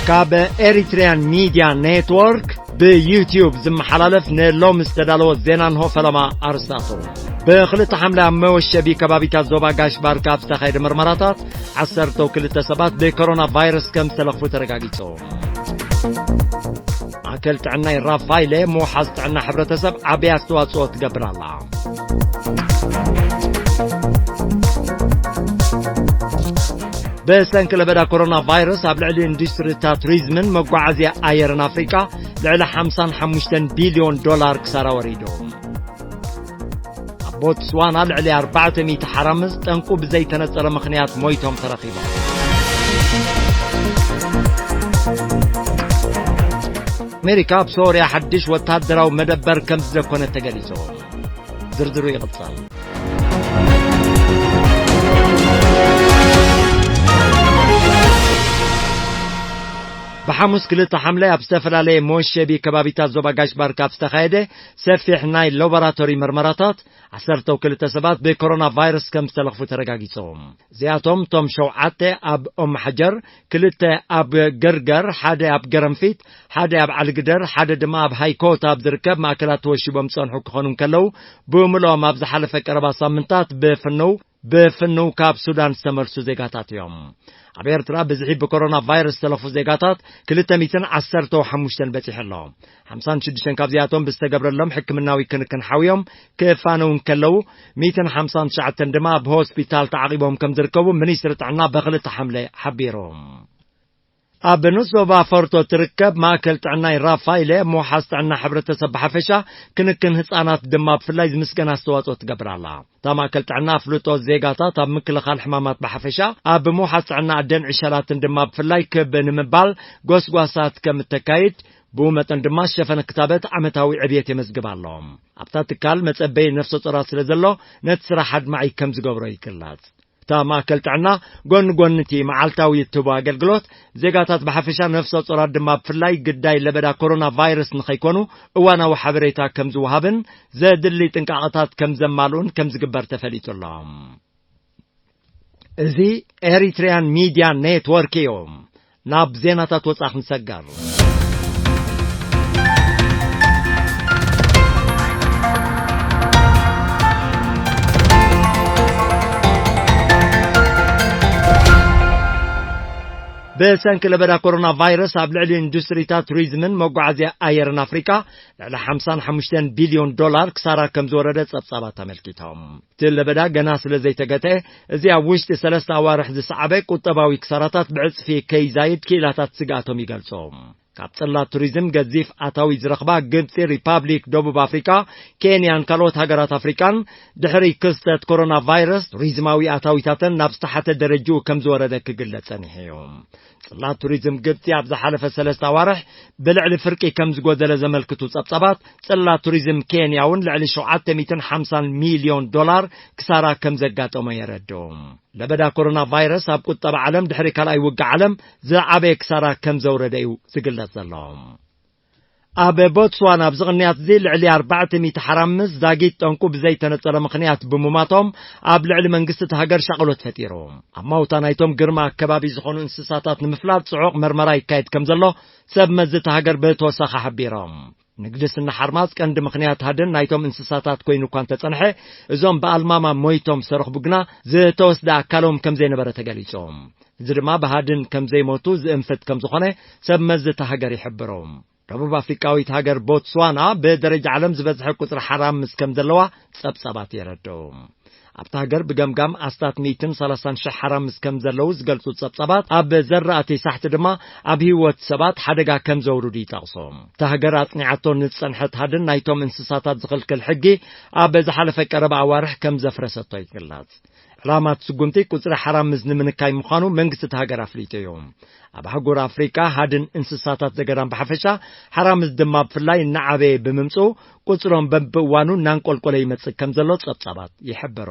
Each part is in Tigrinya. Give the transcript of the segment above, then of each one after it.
ካብ ኤሪትሪያን ሚድያ ኔትወርክ ብዩትዩብ ዝመሓላለፍ ንሎሚ ዝተዳለወ ዜና እንሆ። ፈለማ ኣርስታቱ። ብክልተ ሓምለ ኣብ መወሸቢ ከባቢታት ዞባ ጋሽ ባርካ ኣብ ዝተኻየደ ምርመራታት፣ ዓሰርተ ክልተ ሰባት ብኮሮና ቫይረስ ከም ዝተለኽፉ ተረጋጊጹ። ማእከል ጥዕናይ ራፋይለ ምውሓዝ ጥዕና ሕብረተሰብ ዓብዪ ኣስተዋጽኦ ትገብር ኣላ። ብሰንኪ ለበዳ ኮሮና ቫይረስ ኣብ ልዕሊ ኢንዱስትሪታት ቱሪዝምን መጓዓዝያ ኣየርን ኣፍሪቃ ልዕሊ ሓምሳን ሓሙሽተን ቢልዮን ዶላር ክሳራ ወሪዱ። ኣብ ቦትስዋና ልዕሊ ኣርባዕተ ሚእቲ ሓራምዝ ጠንቁ ብዘይተነጸረ ምኽንያት ሞይቶም ተረኺቦም። ኣሜሪካ ኣብ ሶርያ ሓድሽ ወታደራዊ መደበር ከም ዝደኮነት ተገሊጹ። ዝርዝሩ ይቕጸል። ብሓሙስ ክልተ ሓምለ ኣብ ዝተፈላለየ መወሸቢ ከባቢታት ዞባ ጋሽ ባርካ ኣብ ዝተኻየደ ሰፊሕ ናይ ላቦራቶሪ መርመራታት፣ ዓሰርተ ክልተ ሰባት ብኮሮና ቫይረስ ከም ዝተለኽፉ ተረጋጊጾም። እዚኣቶም እቶም ሸውዓተ ኣብ ኦም ሓጀር፣ ክልተ ኣብ ገርገር፣ ሓደ ኣብ ገረንፊት፣ ሓደ ኣብ ዓልግደር፣ ሓደ ድማ ኣብ ሃይኮት ኣብ ዝርከብ ማእከላት ተወሺቦም ዝጸንሑ ክኾኑ እንከለዉ፣ ብምልኦም ኣብ ዝሓለፈ ቀረባ ሳምንታት ብፍንው፣ ብፍንው ካብ ሱዳን ዝተመልሱ ዜጋታት እዮም። ኣብ ኤርትራ ብዝሒ ብኮሮና ቫይረስ ዝተለኽፉ ዜጋታት ክልተ ሚእትን ዓሰርተ ሓሙሽተን በጺሑ ኣሎ። ሓምሳን ሽዱሽተን ካብዚኣቶም ብዝተገብረሎም ሕክምናዊ ክንክን ሓውዮም ክፋነው እንከለዉ፣ ሚእትን ሓምሳን ትሽዓተን ድማ ኣብ ሆስፒታል ተዓቒቦም ከም ዝርከቡ ሚኒስትሪ ጥዕና ብክልተ ሓምለ ሓቢሩ። ኣብ ንኡስ ዞባ ፈርቶ ትርከብ ማእከል ጥዕናይ ራፋይለ ምውሓስ ጥዕና ሕብረተሰብ ብሓፈሻ ክንክን ህጻናት ድማ ብፍላይ ዝምስገን ኣስተዋጽኦ ትገብር ኣላ። እታ ማእከል ጥዕና ኣፍልጦ ዜጋታት ኣብ ምክልኻል ሕማማት ብሓፈሻ ኣብ ምውሓስ ጥዕና ኣደን ዕሸላትን ድማ ብፍላይ ክብ ንምባል ጎስጓሳት ከም እተካይድ፣ ብኡ መጠን ድማ ዝሸፈነ ክታበት ዓመታዊ ዕብየት የመዝግብ ኣሎ። ኣብታ ትካል መጸበዪ ነፍሰ ጾራት ስለ ዘሎ ነቲ ስራሕ ኣድማዒ ከም ዝገብሮ ይግለጽ። እታ ማእከል ጥዕና ጎኒ ጎኒ እቲ መዓልታዊ እትህቦ ኣገልግሎት፣ ዜጋታት ብሓፈሻ ነፍሰ ጾራት ድማ ብፍላይ ግዳይ ለበዳ ኮሮና ቫይረስ ንኸይኮኑ እዋናዊ ሓበሬታ ከም ዝወሃብን ዘድሊ ጥንቃቐታት ከም ዘማልኡን ከም ዝግበር ተፈሊጡ ኣሎ። እዚ ኤሪትሪያን ሚድያ ኔትወርክ እዩ። ናብ ዜናታት ወጻ ክንሰገር። ብሰንኪ ለበዳ ኮሮና ቫይረስ ኣብ ልዕሊ ኢንዱስትሪታት ቱሪዝምን መጓዓዝያ ኣየርን ኣፍሪቃ ልዕሊ ሓምሳን ሓሙሽተን ቢልዮን ዶላር ክሳራ ከም ዝወረደ ጸብጻባት ኣመልኪቶም። እቲ ለበዳ ገና ስለ ዘይተገትአ፣ እዚ ኣብ ውሽጢ ሰለስተ ኣዋርሕ ዝሰዓበ ቁጠባዊ ክሳራታት ብዕጽፊ ከይዛይድ ክኢላታት ስግኣቶም ይገልጹ። ካብ ጽላት ቱሪዝም ገዚፍ ኣታዊ ዝረኽባ ግብጺ፣ ሪፓብሊክ ደቡብ ኣፍሪቃ፣ ኬንያን ካልኦት ሃገራት ኣፍሪቃን፣ ድሕሪ ክስተት ኮሮና ቫይረስ፣ ቱሪዝማዊ ኣታዊታተን ናብ ዝተሓተ ደረጅኡ ከም ዝወረደ ክግለጽ ጸኒሑ እዩ። ጽላት ቱሪዝም ግብጺ ኣብ ዝሓለፈ ሰለስተ ኣዋርሕ ብልዕሊ ፍርቂ ከም ዝጎደለ ዘመልክቱ ጸብጻባት፣ ጽላት ቱሪዝም ኬንያ እውን ልዕሊ ሸውዓተ ሚእትን ሓምሳን ሚልዮን ዶላር ክሳራ ከም ዘጋጠሞ የረድኡ። ለበዳ ኮሮና ቫይረስ ኣብ ቁጠባ ዓለም ድሕሪ ካልኣይ ውግእ ዓለም ዝዓበየ ክሳራ ከም ዘውረደ እዩ ዝግለጽ ዘሎ። ኣብ ቦትስዋና ኣብዚ ቅንያት እዚ ልዕሊ ኣርባዕተ ሚእቲ ሓራምዝ ዛጊት ጠንቁ ብዘይተነጸረ ምኽንያት ብምማቶም ኣብ ልዕሊ መንግስቲ እቲ ሃገር ሻቕሎት ፈጢሩ። ኣብ ማውታ ናይቶም ግርማ ኣከባቢ ዝኾኑ እንስሳታት ንምፍላጥ ጽዑቕ መርመራ ይካየድ ከም ዘሎ ሰብ መዚ እቲ ሃገር ብተወሳኺ ሓቢሮም። ንግዲ ስነ ሓርማዝ ቀንዲ ምኽንያት ሃድን ናይቶም እንስሳታት ኮይኑ እኳ እንተጸንሐ፣ እዞም ብኣልማማ ሞይቶም ዝተረኽቡ ግና ዝተወስደ ኣካሎም ከም ዘይነበረ ተገሊጹ። እዚ ድማ ብሃድን ከም ዘይሞቱ ዝእንፍት ከም ዝኾነ ሰብ መዚ እታ ሃገር ይሕብሩ። ደቡብ ኣፍሪቃዊት ሃገር ቦትስዋና ብደረጃ ዓለም ዝበዝሐ ቁጽሪ ሓራምዝ ከም ዘለዋ ጸብጻባት የረድኡ። ኣብታ ሃገር ብገምጋም ኣስታት ሚእትን ሰላሳን ሽሕ ሓራምዝ ከም ዘለዉ ዝገልጹ ጸብጻባት፣ ኣብ ዘራእቲ ሳሕቲ ድማ ኣብ ህይወት ሰባት ሓደጋ ከም ዘውርዱ ይጠቕሱ። እታ ሃገር ኣጽኒዓቶ ንዝጸንሐት ሃድን ናይቶም እንስሳታት ዝኽልክል ሕጊ ኣብ ዝሓለፈ ቀረባ ኣዋርሕ ከም ዘፍረሰቶ ይግለጽ። ዕላማ እቲ ስጉምቲ ቁጽሪ ሓራምዝ ንምንካይ ምዃኑ መንግስቲ እታ ሃገር ኣፍሊጡ እዩ። ኣብ ኣህጉር ኣፍሪቃ ሃድን እንስሳታት ዘገዳም ብሓፈሻ፣ ሓራምዝ ድማ ብፍላይ እናዓበየ ብምምጽኡ፣ ቁጽሮም በብእዋኑ እናንቆልቆለ ይመጽእ ከም ዘሎ ጸብጻባት ይሕብሩ።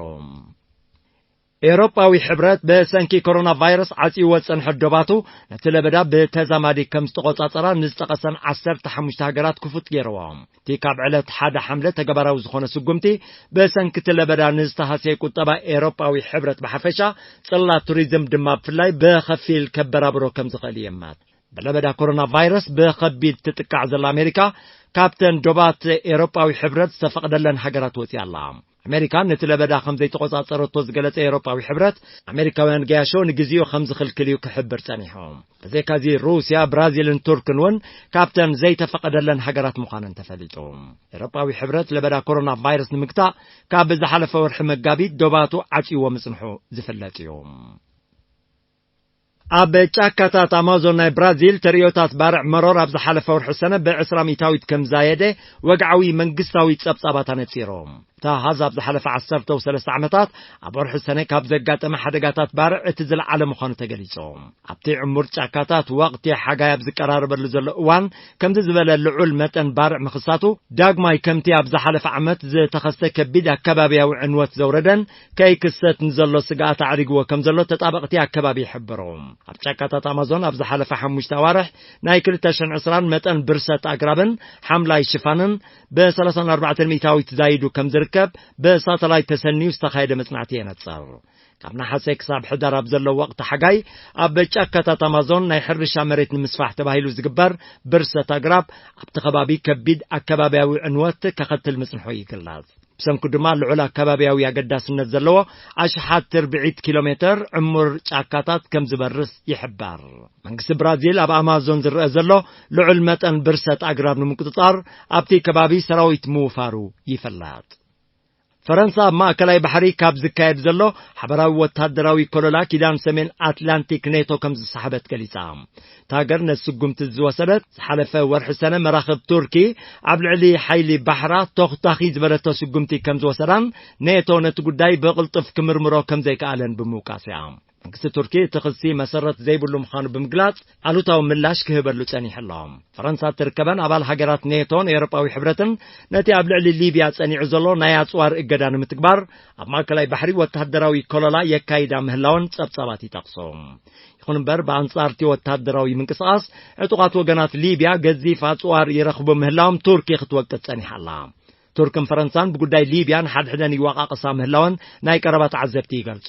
ኤውሮጳዊ ሕብረት ብሰንኪ ኮሮና ቫይረስ ዓጽይዎ ዝጸንሐ ዶባቱ ነቲ ለበዳ ብተዛማዲ ከም ዝተቖጻጸራ ንዝጠቐሰን ዓሰርተ ሓሙሽተ ሃገራት ክፉት ገይርዎ። እቲ ካብ ዕለት ሓደ ሓምለ ተግባራዊ ዝኾነ ስጉምቲ፣ ብሰንኪ እቲ ለበዳ ንዝተሃስየ ቁጠባ ኤውሮጳዊ ሕብረት ብሓፈሻ፣ ጽላት ቱሪዝም ድማ ብፍላይ ብኸፊል ከበራብሮ ከም ዝኽእል ይእመት። ብለበዳ ኮሮና ቫይረስ ብኸቢድ ትጥቃዕ ዘላ ኣሜሪካ፣ ካብተን ዶባት ኤውሮጳዊ ሕብረት ዝተፈቕደለን ሃገራት ወጺኣ ኣላ። ኣሜሪካ ነቲ ለበዳ ከም ዘይተቖጻጸረቶ ዝገለጸ ኤውሮጳዊ ሕብረት፣ ኣሜሪካውያን ገያሾ ንግዜኡ ከም ዝኽልክል እዩ ክሕብር ጸኒሑ። ብዘይካዚ ሩስያ፣ ብራዚልን ቱርክን እውን ካብተን ዘይተፈቐደለን ሃገራት ምዃነን ተፈሊጡ። ኤውሮጳዊ ሕብረት ለበዳ ኮሮና ቫይረስ ንምግታእ ካብ ዝሓለፈ ወርሒ መጋቢት ዶባቱ ዓጽይዎ ምጽንሑ ዝፍለጥ እዩ። ኣብ ጫካታት ኣማዞን ናይ ብራዚል ተርእዮታት ባርዕ መሮር ኣብ ዝሓለፈ ወርሒ ሰነ ብ20% ከም ዛየደ ወግዓዊ መንግስታዊ ጸብጻባት ኣነጺሩ። እቲ ኣሃዝ ኣብ ዝሓለፈ ዓሰርተ ሰለስተ ዓመታት ኣብ ወርሒ ሰነ ካብ ዘጋጠመ ሓደጋታት ባርዕ እቲ ዝለዓለ ምዃኑ ተገሊጹ። ኣብቲ ዕሙር ጫካታት ወቕቲ ሓጋይ ኣብ ዝቀራረበሉ ዘሎ እዋን ከምዚ ዝበለ ልዑል መጠን ባርዕ ምኽሳቱ ዳግማይ ከምቲ ኣብ ዝሓለፈ ዓመት ዝተኸስተ ከቢድ ኣከባብያዊ ዕንወት ዘውረደን ከይክሰት ንዘሎ ስግኣት ኣዕሪግዎ ከም ዘሎ ተጣበቕቲ ኣከባቢ ይሕብሩ። ኣብ ጫካታት ኣማዞን ኣብ ዝሓለፈ ሓሙሽተ ኣዋርሕ ናይ ክልተ ሽሕን ዕስራን መጠን ብርሰት ኣግራብን ሓምላይ ሽፋንን ብ34% ዛይዱ ከም ዝርከብ ብሳተላይት ተሰንዩ ዝተኻየደ መጽናዕቲ የነጽር። ካብ ነሓሰ ክሳብ ሕዳር ኣብ ዘሎ ወቕቲ ሓጋይ ኣብ ጫካታት ኣማዞን ናይ ሕርሻ መሬት ንምስፋሕ ተባሂሉ ዝግበር ብርሰት ኣግራብ ኣብቲ ከባቢ ከቢድ ኣከባብያዊ ዕንወት ከኸትል ምጽንሑ ይግለጽ። ብሰንኩ ድማ ልዑል ኣከባብያዊ ኣገዳስነት ዘለዎ ኣሽሓት ትርብዒት ኪሎ ሜተር ዕሙር ጫካታት ከም ዝበርስ ይሕበር። መንግስቲ ብራዚል ኣብ ኣማዞን ዝረአ ዘሎ ልዑል መጠን ብርሰት ኣግራብ ንምቁጽጻር ኣብቲ ከባቢ ሰራዊት ምውፋሩ ይፍለጥ። ፈረንሳ ኣብ ማእከላይ ባሕሪ ካብ ዝካየድ ዘሎ ሓበራዊ ወታደራዊ ኮለላ ኪዳን ሰሜን ኣትላንቲክ ኔቶ ከም ዝሰሓበት ገሊጻ። እታ ሃገር ነቲ ስጉምቲ ዝወሰደት ዝሓለፈ ወርሒ ሰነ መራኽብ ቱርኪ ኣብ ልዕሊ ሓይሊ ባሕራ ቶኽታኺ ዝበለቶ ስጉምቲ ከም ዝወሰዳን ኔቶ ነቲ ጉዳይ ብቕልጡፍ ክምርምሮ ከም ዘይከኣለን ብምውቃስ እያ። መንግስቲ ቱርኪ እቲ ክሲ መሰረት ዘይብሉ ምዃኑ ብምግላጽ ኣሉታዊ ምላሽ ክህበሉ ጸኒሑ ኣሎ። ፈረንሳ እትርከበን ኣባል ሃገራት ኔቶን ኤውሮጳዊ ሕብረትን ነቲ ኣብ ልዕሊ ሊብያ ጸኒዑ ዘሎ ናይ ኣጽዋር እገዳ ንምትግባር ኣብ ማእከላይ ባሕሪ ወተሃደራዊ ኮለላ የካይዳ ምህላወን ጸብጻባት ይጠቕሱ። ይኹን እምበር ብኣንጻር እቲ ወተሃደራዊ ምንቅስቓስ ዕጡቓት ወገናት ሊብያ ገዚፍ ኣጽዋር ይረኽቡ ምህላዎም ቱርኪ ክትወቅስ ጸኒሓ ኣላ። ቱርክን ፈረንሳን ብጉዳይ ሊብያ ንሓድሕደን ይወቃቐሳ ምህላወን ናይ ቀረባ ተዓዘብቲ ይገልጾ።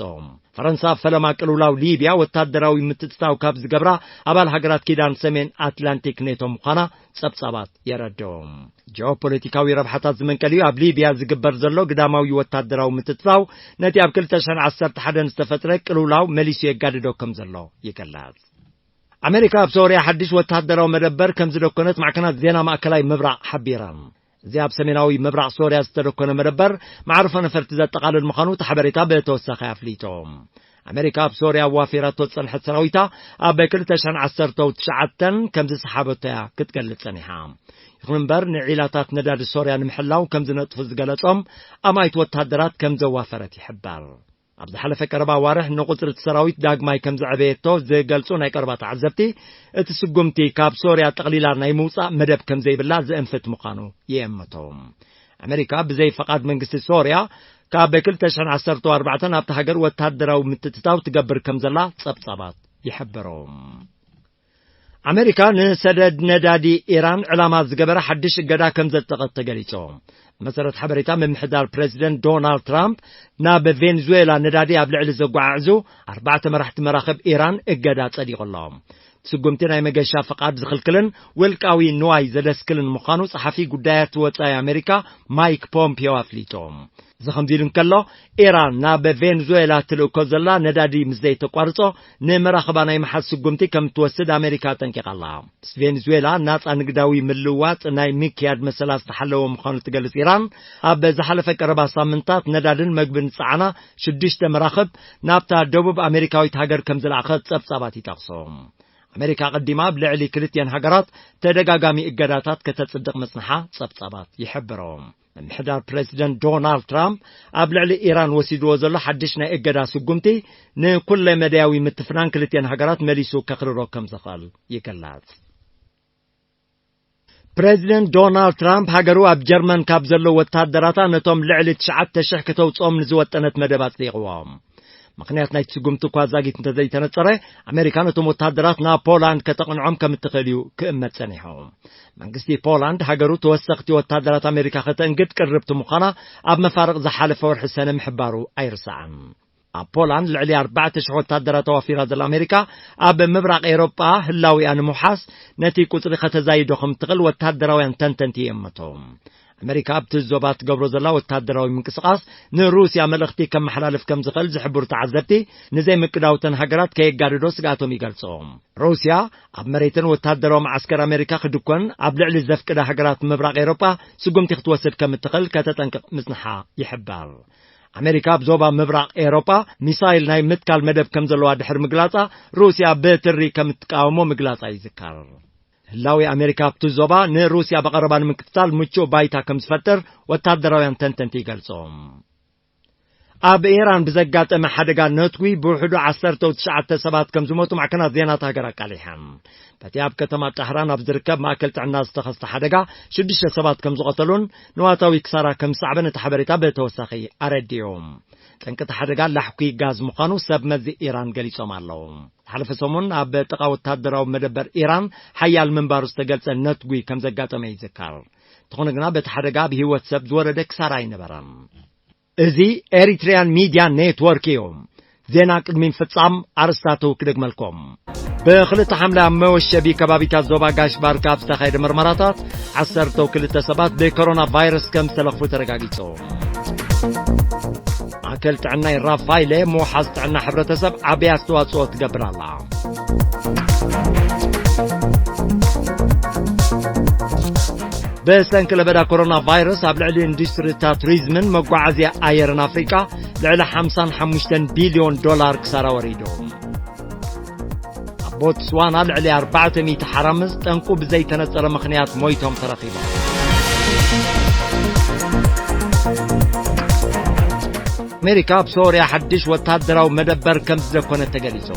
ፈረንሳ ኣብ ፈለማ ቅልውላው ሊብያ ወታደራዊ ምትእትታው ካብ ዝገብራ ኣባል ሃገራት ኪዳን ሰሜን ኣትላንቲክ ኔቶ ምዃና ጸብጻባት የረድኦ። ጂኦፖለቲካዊ ረብሓታት ዝምንቀል እዩ። ኣብ ሊብያ ዝግበር ዘሎ ግዳማዊ ወታደራዊ ምትእትታው ነቲ ኣብ ክልተ ሽሕን ዓሰርተ ሓደን ዝተፈጥረ ቅልውላው መሊሱ የጋድዶ ከም ዘሎ ይግለጽ። ኣሜሪካ ኣብ ሶርያ ሓድሽ ወተሃደራዊ መደበር ከም ዝደኮነት ማዕከናት ዜና ማእከላይ ምብራቕ ሓቢረን። እዚ ኣብ ሰሜናዊ ምብራቕ ሶርያ ዝተደኮነ መደበር መዕርፎ ነፈርቲ ዘጠቓልል ምዃኑ እቲ ሓበሬታ ብተወሳኺ ኣፍሊጡ። ኣሜሪካ ኣብ ሶርያ ኣዋፊራቶ ዝጸንሐት ሰራዊታ ኣብ ክልተ ሽሕን ዓሰርተ ትሽዓተን ከም ዝሰሓበቶ እያ ክትገልጽ ጸኒሓ። ይኹን እምበር ንዒላታት ነዳዲ ሶርያ ንምሕላው ከም ዝነጥፉ ዝገለጾም ኣማይት ወተሃደራት ከም ዘዋፈረት ይሕበር። ኣብ ዝሓለፈ ቀረባ ኣዋርሕ ንቁጽሪ እቲ ሰራዊት ዳግማይ ከም ዘዕበየቶ ዝገልጹ ናይ ቀረባ ተዓዘብቲ፣ እቲ ስጉምቲ ካብ ሶርያ ጠቕሊላ ናይ ምውጻእ መደብ ከም ዘይብላ ዘእንፍት ምዃኑ ይእምቱ። ኣሜሪካ ብዘይ ፈቓድ መንግስቲ ሶርያ ካብ ክልተ ሽሕን ዓሰርተ ኣርባዕተን ኣብቲ ሃገር ወተሃደራዊ ምትእትታው ትገብር ከም ዘላ ጸብጻባት ይሕብሩ። ኣሜሪካ ንሰደድ ነዳዲ ኢራን ዕላማ ዝገበረ ሓድሽ እገዳ ከም ዘጽደቐት ተገሊጹ። መሰረት ሓበሬታ ምምሕዳር ፕሬዚደንት ዶናልድ ትራምፕ፣ ናብ ቬንዙዌላ ነዳዲ ኣብ ልዕሊ ዘጓዓዕዙ ኣርባዕተ መራሕቲ መራኽብ ኢራን እገዳ ጸዲቑ ኣሎ። ስጉምቲ ናይ መገሻ ፍቓድ ዝኽልክልን ውልቃዊ ንዋይ ዘደስክልን ምዃኑ ጸሓፊ ጉዳያት ወጻኢ ኣሜሪካ ማይክ ፖምፒዮ ኣፍሊጡ። እዚ ከምዚ ኢሉ እንከሎ፣ ኢራን ናብ ቬንዙዌላ ትልእኮ ዘላ ነዳዲ ምስ ዘይተቋርጾ፣ ንመራኽባ ናይ መሓዝ ስጉምቲ ከም እትወስድ ኣሜሪካ ኣጠንቂቓ ኣላ። ምስ ቬንዙዌላ ናጻ ንግዳዊ ምልውዋጥ ናይ ምክያድ መሰላ ዝተሓለወ ምዃኑ ትገልጽ ኢራን፣ ኣብ ዝሓለፈ ቀረባ ሳምንታት ነዳድን መግብን ዝጸዓና ሽዱሽተ መራኽብ ናብታ ደቡብ ኣሜሪካዊት ሃገር ከም ዝለኣኸት ጸብጻባት ይጠቕሱ። ኣሜሪካ ኣቐዲማ ኣብ ልዕሊ ክልቲአን ሃገራት ተደጋጋሚ እገዳታት ከተጽድቕ ምጽንሓ ጸብጻባት ይሕብሩ። ምምሕዳር ፕሬዚደንት ዶናልድ ትራምፕ ኣብ ልዕሊ ኢራን ወሲድዎ ዘሎ ሓድሽ ናይ እገዳ ስጉምቲ ንኩለ መዳያዊ ምትፍናን ክልቲአን ሃገራት መሊሱ ከኽርሮ ከም ዝኽእል ይግለጽ። ፕሬዚደንት ዶናልድ ትራምፕ ሃገሩ ኣብ ጀርመን ካብ ዘለዉ ወታደራታ ነቶም ልዕሊ ትሽዓተ ሽሕ ከተውጽኦም ንዝወጠነት መደብ ኣጽዲቕዎም። ምኽንያት ናይቲ ስጉምቲ እኳ ዛጊት እንተዘይተነጸረ፣ ኣሜሪካ ነቶም ወታደራት ናብ ፖላንድ ከተቕንዖም ከም እትኽእል እዩ ክእመት ጸኒሑ። መንግስቲ ፖላንድ ሃገሩ ተወሰኽቲ ወታደራት ኣሜሪካ ከተእንግድ ቅርብቲ ምዃና ኣብ መፋርቕ ዝሓለፈ ወርሒ ሰነ ምሕባሩ ኣይርሳዕን። ኣብ ፖላንድ ልዕሊ ኣርባዕተ ሽሕ ወታደራት ኣዋፊራ ዘላ ኣሜሪካ፣ ኣብ ምብራቕ ኤውሮጳ ህላዊኣ ንምውሓስ ነቲ ቁጽሪ ከተዛይዶ ከም ትኽእል ወታደራውያን ተንተንቲ ይእምቱ። ኣሜሪካ ኣብቲ ዞባ ትገብሮ ዘላ ወታደራዊ ምንቅስቓስ ንሩስያ መልእኽቲ ከመሓላልፍ ከም ዝኽእል ዝሕብሩ ተዓዘብቲ፣ ንዘይምቅዳውተን ሃገራት ከየጋድዶ ስግኣቶም ይገልጹ። ሩስያ ኣብ መሬትን ወታደራዊ መዓስከር ኣሜሪካ ክድኮን ኣብ ልዕሊ ዘፍቅዳ ሃገራት ምብራቕ ኤውሮጳ ስጉምቲ ክትወስድ ከም እትኽእል ከተጠንቅቕ ምጽንሓ ይሕበር። ኣሜሪካ ኣብ ዞባ ምብራቕ ኤውሮጳ ሚሳይል ናይ ምትካል መደብ ከም ዘለዋ ድሕሪ ምግላጻ፣ ሩስያ ብትሪ ከም እትቃወሞ ምግላጻ ይዝከር። ህላዊ ኣሜሪካ ኣብቲ ዞባ ንሩስያ ብቐረባ ንምክትታል ምቹእ ባይታ ከም ዝፈጥር ወታደራውያን ተንተንቲ ይገልጹ። ኣብ ኢራን ብዘጋጠመ ሓደጋ ነትጒ ብውሕዱ ዓሰርተ ትሽዓተ ሰባት ከም ዝሞቱ ማዕከናት ዜናት ሃገር ኣቃሊሐን። በቲ ኣብ ከተማ ጣህራን ኣብ ዝርከብ ማእከል ጥዕና ዝተኸስተ ሓደጋ ሽዱሽተ ሰባት ከም ዝቐተሉን ንዋታዊ ክሳራ ከም ዝሰዕበን እቲ ሓበሬታ ብተወሳኺ ኣረዲኡ። ጠንቂ እቲ ሓደጋ ላሕኲ ጋዝ ምዃኑ ሰብ መዚ ኢራን ገሊጾም ኣለዉ። ዝሓለፈ ሰሙን ኣብ ጥቓ ወታደራዊ መደበር ኢራን ሓያል ምንባሩ ዝተገልጸ ነትጒ ከም ዘጋጠመ ይዝከር። እንተኾነ ግና በቲ ሓደጋ ኣብ ህይወት ሰብ ዝወረደ ክሳራ ኣይነበረን። እዚ ኤሪትሪያን ሚድያ ኔትወርክ እዩ። ዜና ቅድሚ ምፍጻም ኣርእስታቱ ክደግመልኩም። ብክልተ ሓምለ ኣብ መወሸቢ ከባቢታት ዞባ ጋሽ ባርካ ኣብ ዝተኻየደ መርመራታት ዓሰርተ ክልተ ሰባት ብኮሮና ቫይረስ ከም ዝተለኽፉ ተረጋጊጹ። ማእከል ጥዕና ራፋይለ ምውሓስ ጥዕና ሕብረተሰብ ዓብይ ኣስተዋጽኦ ትገብር ኣላ። ብሰንኪ ለበዳ ኮሮና ቫይረስ ኣብ ልዕሊ ኢንዱስትሪታት ቱሪዝምን መጓዓዝያ ኣየርን ኣፍሪቃ ልዕሊ ሓምሳን ሓሙሽተን ቢልዮን ዶላር ክሳራ ወሪዱ። ኣብ ቦትስዋና ልዕሊ ኣርባዕተ ሚእቲ ሓራምዝ ጠንቁ ብዘይተነጸረ ምኽንያት ሞይቶም ተረኺቦም። ኣሜሪካ ኣብ ሶርያ ሓድሽ ወታደራዊ መደበር ከም ዝደኮነ ተገሊጹ።